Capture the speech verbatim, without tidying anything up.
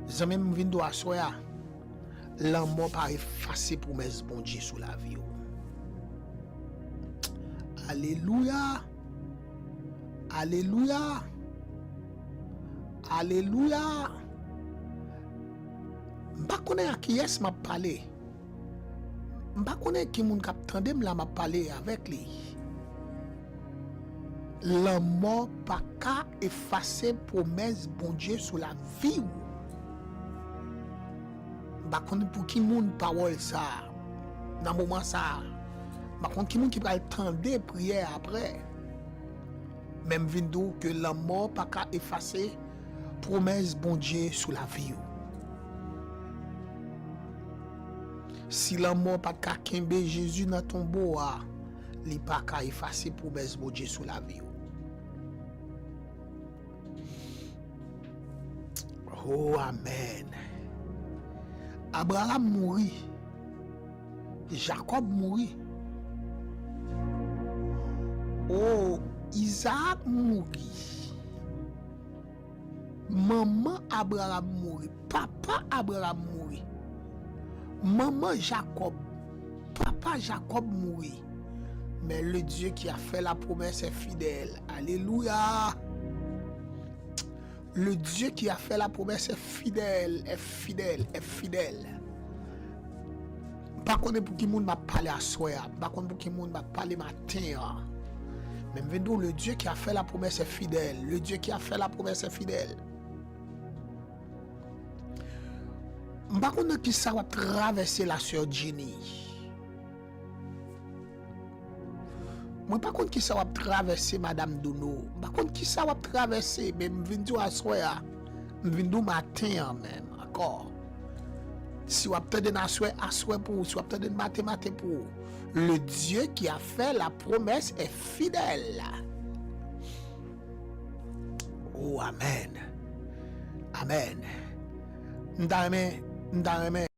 Zanmi m, m vin di w aswè a, lanmò pa efase pwomès Bondye sou lavi w. Alelouya! Alelouya! Alelouya! M pa konnen a kiyès m ap pale. M pa konnen ki moun k ap tande m la, m ap pale avèk li. Lanmò pa ka efase pwomès Bondye sou lavi w. M pa konn pou ki moun pawòl sa a, nan moman sa a. M pa konn ki moun ki pral tande priyè a apre. Men m vin di w ke lanmò pa ka efase pwomès Bondye sou lavi w. Si lanmò pa t ka kenbe Jezi nan tonbo a, li pa ka efase pwomès Bondye sou lavi w. Oh, amèn. Abraram mouri. Jakòb mouri. Oh, Izaak mouri. Manman Abraram mouri. Papa Abraram mouri. Manman Jakòb, papa Jakòb mouri. Men le Dieu qui a fait la promesse est fidèle. Alelouya! Le Dieu qui a fait la promesse est fidèle, est fidèle, est fidèle. M pa konnen pou ki moun m ap pale aswè a. M pa konn pou ki moun m ap pale maten an. Men m vin di w, le Dieu qui a fait la promesse est fidèle. Le Dieu qui a fait la promesse est fidèle. M pa konn nan kisa w ap travèse la, sè Jenny. Mwen pa konn kisa w ap travèse, madanm Dono. M pa konn kisa w ap travèse, men m vin di w aswè a. M vin di w maten an menm ankò. Si w ap tande n aswè, aswè pou ou. Si w ap tande n maten, maten pou ou. Le Dieu qui a fait la promesse est fidèle. Oh, amèn. Amèn. M ta renmen, m ta renmen